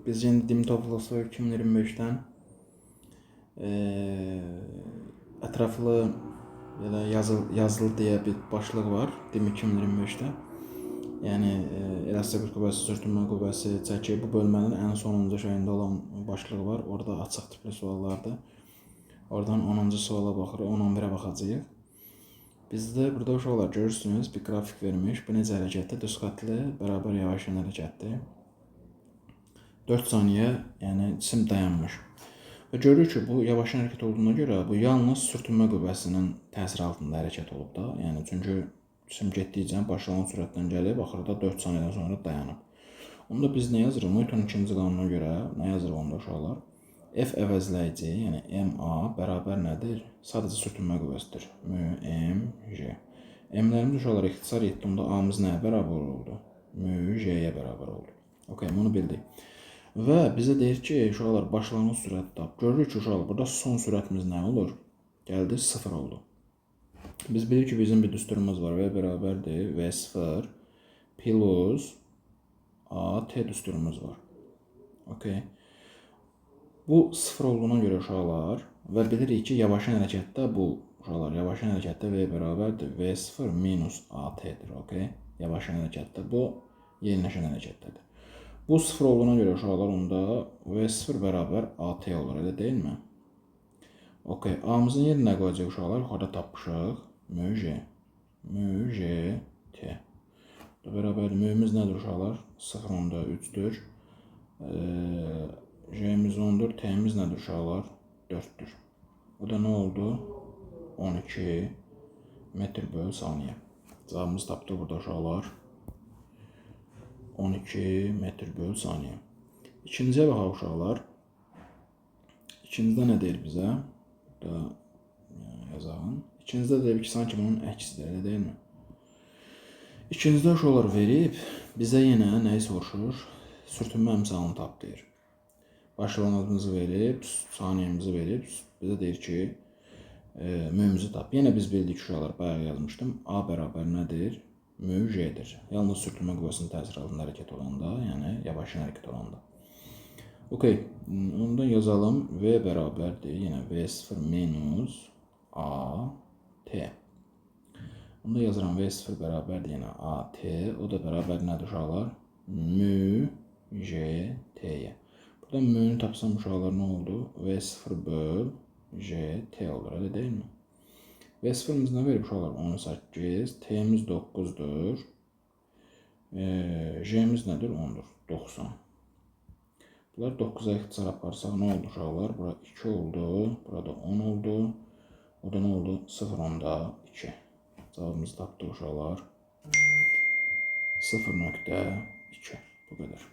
Biz yenə DİM TOEFL 2025-dən ətraflı belə yazılı deyə bir başlıq var DİM 2025-də. Yəni elastik qüvvəsi, sürtünmə qüvvəsi, çəki bu bölmənin ən sonuncu şeyində olan başlıq var. Orada açıq tipli suallardır. Oradan 10-cu suala baxırıq, 10-11-ə baxacağıq. Bizdə burada uşaqlar görürsünüz, bir qrafik vermiş. Bu necə hərəkətdir? Düz xəttli, bərabər yavaş hərəkətdir. 4 saniyə, yəni cisim dayanmış. Və görürük ki, bu yavaş hərəkət olduğuna görə bu yalnız sürtünmə qüvvəsinin təsiri altında hərəkət olub da. Yəni çünki cisim getdikcə başlanğıc sürətdən gəlib, axırda 4 saniyədən sonra dayanıb. Onda biz nə yazırıq? Newtonun ikinci qanununa görə nə yazırıq onda uşaqlar? F əvəzləyici, yəni MA bərabər nədir? Sadəcə sürtünmə qüvvəsidir. M, M, J. M-lərimiz uşaqlar ixtisar etdi. Onda A-mız nəyə bərabər oldu? M, J-yə bərabər oldu. Okay, bunu bildik. Və bizə deyir ki, uşaqlar başlanğıc sürət tap. Görürük ki, uşaqlar burada son sürətimiz nə olur? Gəldi 0 oldu. Biz bilirik ki, bizim bir düsturumuz var. V bərabərdir V0 plus A T düsturumuz var. Okay. Bu 0 olduğuna görə uşaqlar və bilirik ki, yavaşan hərəkətdə bu uşaqlar yavaşan hərəkətdə V bərabərdir V0 minus AT-dir. Okay? Yavaşan hərəkətdə bu yeniləşən hərəkətdədir. Bu 0 olduğuna görə uşaqlar onda V0 bərabər AT olur, elə deyilmi? Okay, A-mızın yerinə nə qoyacaq uşaqlar? Yuxarıda tapmışıq. M, J. M, J, T. Bu bərabərdir. M-miz nədir uşaqlar? 0.3-dür. J-miz 10-dur. T-miz nədir uşaqlar? 4-dür. O da nə oldu? 12 metr böl saniyə. Cavabımızı tapdıq burada uşaqlar. 12 metr böl saniyə. İkinciyə baxaq uşaqlar. İkincidə nə deyir bizə? Burada yazağım. İkincidə deyir ki, sanki bunun əksidir, elə deyilmi? İkincidə uşaqlar verib, bizə yenə nəyi soruşur? Sürtünmə əmsalını tap deyir. Başlanğıcımızı verib, saniyemizi verib, bizə deyir ki, m-mizi tap. Yenə biz bildik uşaqlar, bayaq yazmışdım. A bərabər nədir? M J-dir. Yalnız sürtünmə qüvvəsinin təsiri altında hərəkət olanda, yəni yavaş hərəkət olanda. Okay, ondan yazalım. V bərabərdir. Yenə V0 minus A T. Onda yazıram V0 bərabərdir yenə A T. O da bərabər nədir uşaqlar? M J T-yə. Burada M-ni tapsam uşaqlar nə oldu? V0 böl J T olur, elə deyilmi? V0-ımız nə verib uşaqlar? 18. T-miz 9-dur. J-miz nədir? 10-dur. 90. Bunlar 9-a ixtisar aparsaq nə oldu uşaqlar? Bura 2 oldu. Burada 10 oldu. O da nə oldu? 0.2. Cavabımızı tapdıq uşaqlar. 0.2. Bu qədər.